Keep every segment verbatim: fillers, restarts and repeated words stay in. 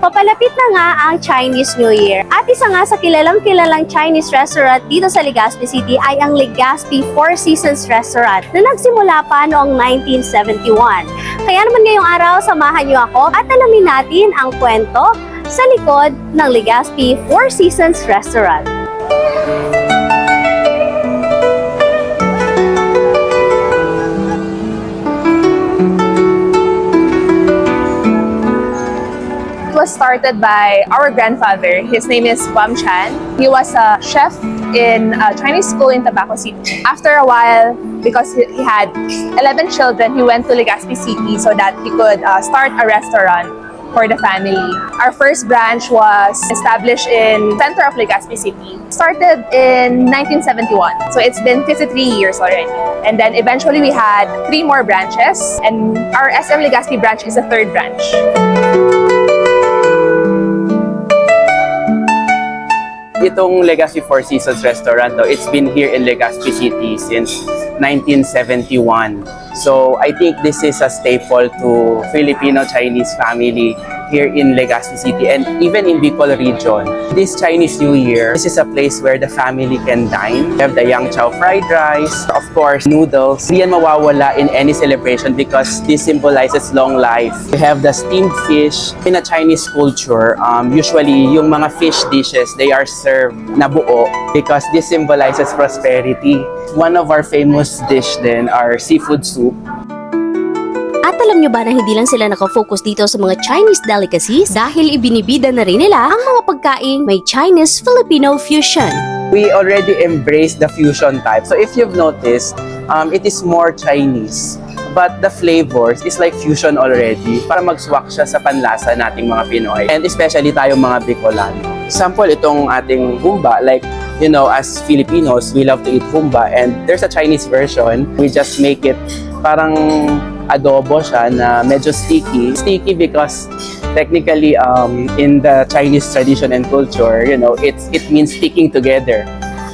Papalapit na nga ang Chinese New Year. At isa nga sa kilalang-kilalang Chinese restaurant dito sa Legazpi City ay ang Legazpi Four Seasons Restaurant na nagsimula pa noong nineteen seventy-one. Kaya naman ngayong araw, samahan niyo ako at alamin natin ang kwento sa likod ng Legazpi Four Seasons Restaurant. It was started by our grandfather. His name is Wam Chan. He was a chef in a Chinese school in Tabaco City. After a while, because he he had eleven children, he went to Legazpi City so that he could uh, start a restaurant for the family. Our first branch was established in center of Legazpi City. Started in nineteen seventy-one. So it's been fifty-three years already. And then eventually we had three more branches, and our S M Legazpi branch is the third branch. Itong Legazpi Four Seasons Restaurant, no, it's been here in Legazpi City since nineteen seventy-one. So I think this is a staple to Filipino-Chinese family here in Legazpi City and even in Bicol region. This Chinese New Year, this is a place where the family can dine. We have the Yang Chow fried rice, of course, noodles. Hindi yan mawawala in any celebration because this symbolizes long life. We have the steamed fish. In a Chinese culture, um, usually yung mga fish dishes, they are served na buo because this symbolizes prosperity. One of our famous dish din are seafood soup. At alam nyo ba na hindi lang sila nakafocus dito sa mga Chinese delicacies dahil ibinibida na rin nila ang mga pagkaing may Chinese-Filipino fusion? We already embrace the fusion type. So if you've noticed, um, it is more Chinese. But the flavors is like fusion already para mag-swak siya sa panlasa nating mga Pinoy. And especially tayong mga Bicolano. Sample itong ating humba, like, you know, as Filipinos, we love to eat humba. And there's a Chinese version. We just make it parang adobo siya na medyo sticky. Sticky because technically um, in the Chinese tradition and culture, you know, it's, it means sticking together.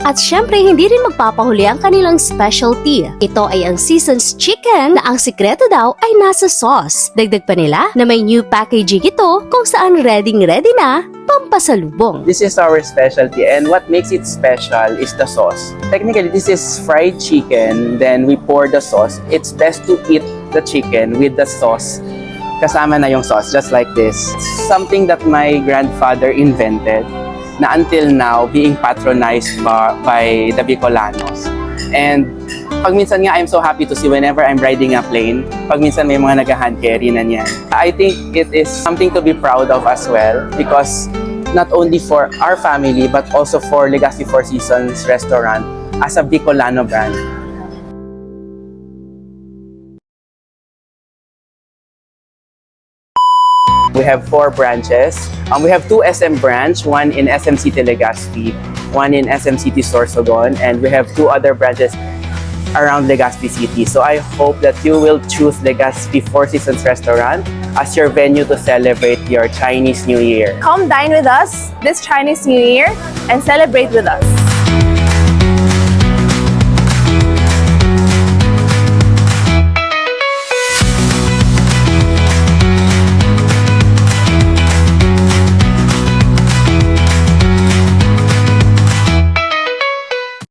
At syempre, hindi rin magpapahuli ang kanilang specialty. Ito ay ang seasoned chicken na ang sikreto daw ay nasa sauce. Dagdag pa nila na may new packaging ito kung saan ready-ready na pampasalubong. This is our specialty, and what makes it special is the sauce. Technically, this is fried chicken, then we pour the sauce. It's best to eat the chicken with the sauce. Kasama na yung sauce, just like this. Something that my grandfather invented na until now being patronized by, by the Bicolanos. And pag minsan nga, I'm so happy to see whenever I'm riding a plane, pag minsan may mga nag-hand carry na niyan. I think it is something to be proud of as well because not only for our family but also for Legazpi Four Seasons Restaurant as a Bicolano brand. We have four branches. Um, we have two S M branch, one in S M City Legazpi, one in S M City Sorsogon, and we have two other branches around Legazpi City. So I hope that you will choose Legazpi Four Seasons Restaurant as your venue to celebrate your Chinese New Year. Come dine with us this Chinese New Year and celebrate with us.